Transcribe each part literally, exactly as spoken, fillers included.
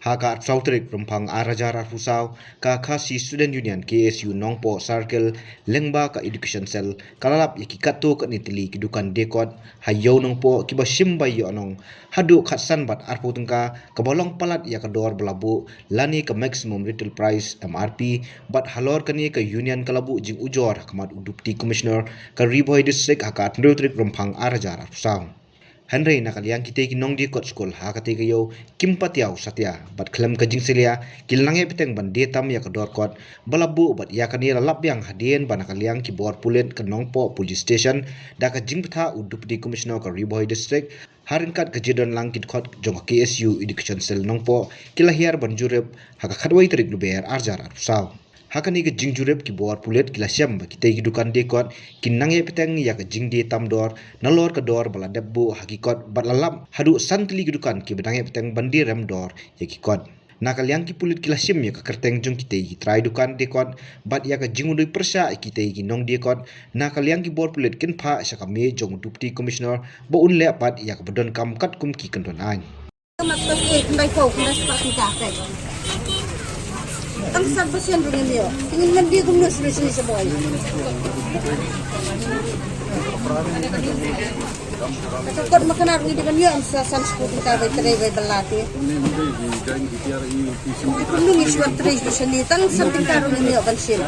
Ha ka arphew saw tarik Rymphang ar hajar arphew saw, ka Khasi Student Union, K S U, Nongpoh Circle, lyngba ka Education Cell, ka la lap ïa ki katto katne tylli ki dukan diekot ha Ïew Nongpoh, kiba shim bai ïoh nong haduh khatsan bad arphew tyngka, kaba long palat ïa ka dor ba la buh lane ka maximum retail price, M R P. Bad halor kane ka union ka la buh jingujor ha khmat u Deputy Commissioner ka Ri Bhoi District ha ka arphew hynriew tarik Rymphang ar hajar arphew saw. Hynrei na ka liang kitei ki nongdiekot skul ha katei ka ïew kim patiaw satia, bad khlem ka jingsalia ki la nang ïai bteng ban die tam ïa ka dor kot ba la buh. Bad ïa kane la lap biang hadien ba na ka liang ki bor pulit ka Nongpoh Police Station, da ka jingbthah u Deputy Commissioner ka Ri Bhoi District, ha ryngkat ka jingdon lang ki dkhot jong ka K S U Education Cell Nongpoh, ki la hiar ban jurip ha ka khatwei tarik Lber ar hajar arphew saw. Ha kane ka jingjurip, ki bor pulit ki la shem ba kitei ki dukan diekot ki nang ïai bteng ïa ka jingdie tam dor nalor ka dor ba la dep buh ha ki kot, bad la lap haduh san tylli ki dukan kiba nang ïai bteng ban die rem dor ïa ki kot. Na ka liang ki pulit ki la shim ïa ka kyrteng jong kitei ki trai dukan diekot bad ïa ka jingmudui pyrshah ïa kitei ki nongdiekot. Na ka liang ki bor pulit kin phah sha ka mei jong u Deputy Commissioner ba un leh pat ïa kaba donkam katkum ki kyndon aiñ. Tang san persen ruh ngim ïoh. Te ngin wan die kumno shuh shuh sha boi. Ka kot ma kane ruh ngi dei ban ïoh sa san spah tyngka bai trei bai bylla te. Te kumno ngi shu wan trei shuh shuh ne, tang san tyngka ruh ngim ïoh ban shim.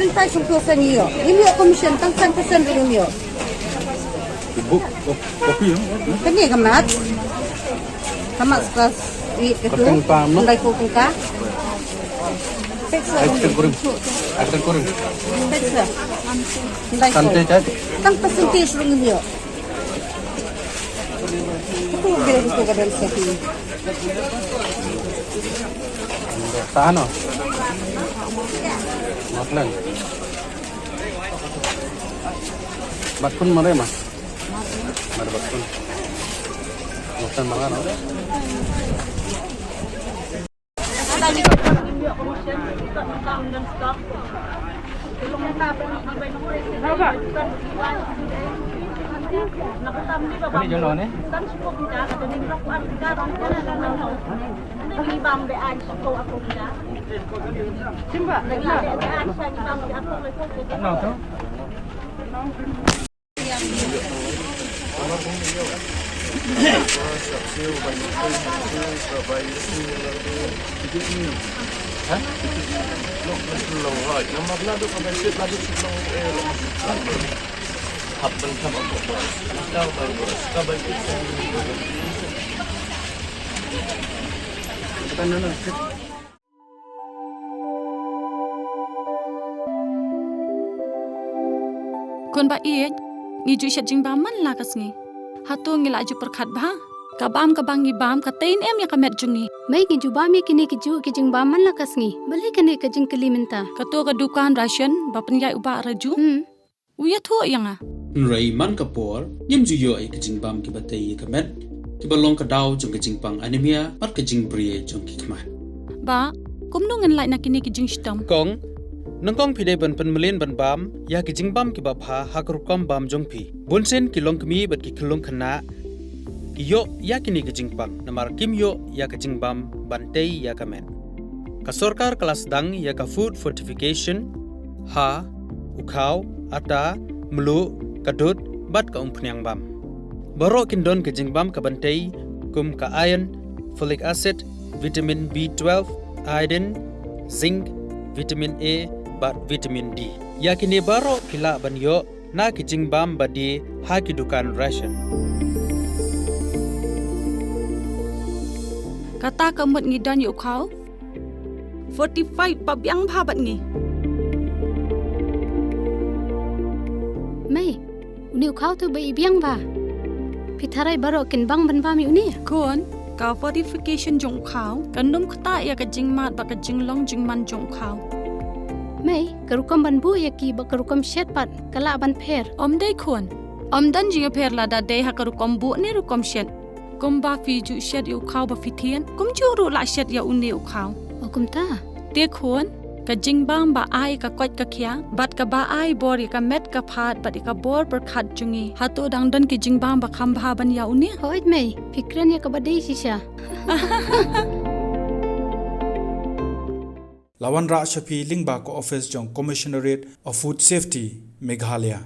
Rin tai sum tu sen ïoh. Ngim ïoh commission tang san persen ruh ngim ïoh. Book, copy, ya? Kane ka mat. Ka mat class eight ka tu. Kyrteng pam, no? Ndai ko ka. Peksa. Ai, kyrteng kurim. Ai, kyrteng kurim. Peksa. Ndai ko. Tante, chat. Tang percentage ruh ngim ïoh. Itu dia itu ka dan sepi. Tahan, oh. Maklum. Bat kun mare ma. Mare bat kun. Makan makan, oh. Ini jono ni. Ano tu? Khun ba ïeit, ngi ju shet jingbam man la ka sngi. Hato ngi la ju pyrkhat bha? Ka bam kaba ngi bam ka tei ne em ïa ka met jong ngi. Mei, ngi ju bam ïa kine ki ju ki jingbam man la ka sngi. Balei kane ka jingkylli mynta? Kato ka dukan ration ba pynïaid u Bah Raju. Hmm. U ïathuh ïa nga. Hynrei man ka por, ngim ju ïoh ïa ka jingbam kiba tei ïa ka met, kiba long ka daw jong ka jingpang anemia, bad ka jingbri jong ki khmat. Bah, kumno ngan lait na kine ki jingshitom? Kong, nyngkong phi dei ban pynmlien ban bam ïa ki jingbam kiba bha ha ka rukom bam jong phi. Bunsien ki longkmie bad ki khyllung khynnah ki ïoh ïa kine ki jingpang, namar kim ïoh ïa ka jingbam ban tei ïa ka met. Ka sorkar ka la sdang ïa ka food fortification ha u khaw, ata, mluh, ka dud, bad ka umphniang bam. Baroh kin don ka jingbam ka ban tei, kum ka iron, folic acid, vitamin B twelve, iodine, zinc, vitamin A, bad vitamin D. Ïa kine baroh phi lah ban ïoh na ki jingbam ba die ha ki dukan ration. Kata ka mut ngi don ïa u khaw fortified ba biang bha bad ngi. Mei, une u khaw te ba i biang bha. Phi tharai baroh kin bang ban bam ïa une? Khun, ka fortification jong u khaw kan ym ktah ïa ka jingmad bad ka jinglong jingman jong u khaw. Mei, ka rukom ban buh ïa ki bad ka rukom shet pat ka lah ban pher? Ym dei khun. Ym don jingïapher lada dei ha ka rukom buh ne rukom shet. Kumba phi ju shet ïa u khaw ba phi thied, kumjuh ruh lah shet ïa une u khaw. O kumta. Te khun, ka jingbam ba ai ka koit ka khiah, bad kaba ai bor ïa ka met ka phad bad ïa ka bor pyrkhat jong ngi. Hato dang don ki jingbam ba kham bha ban ïa une? Hooid mei, phi kren ïa kaba dei shisha. La wanrah sha phi lyngba ka office jong Commissionerate of Food Safety, Meghalaya.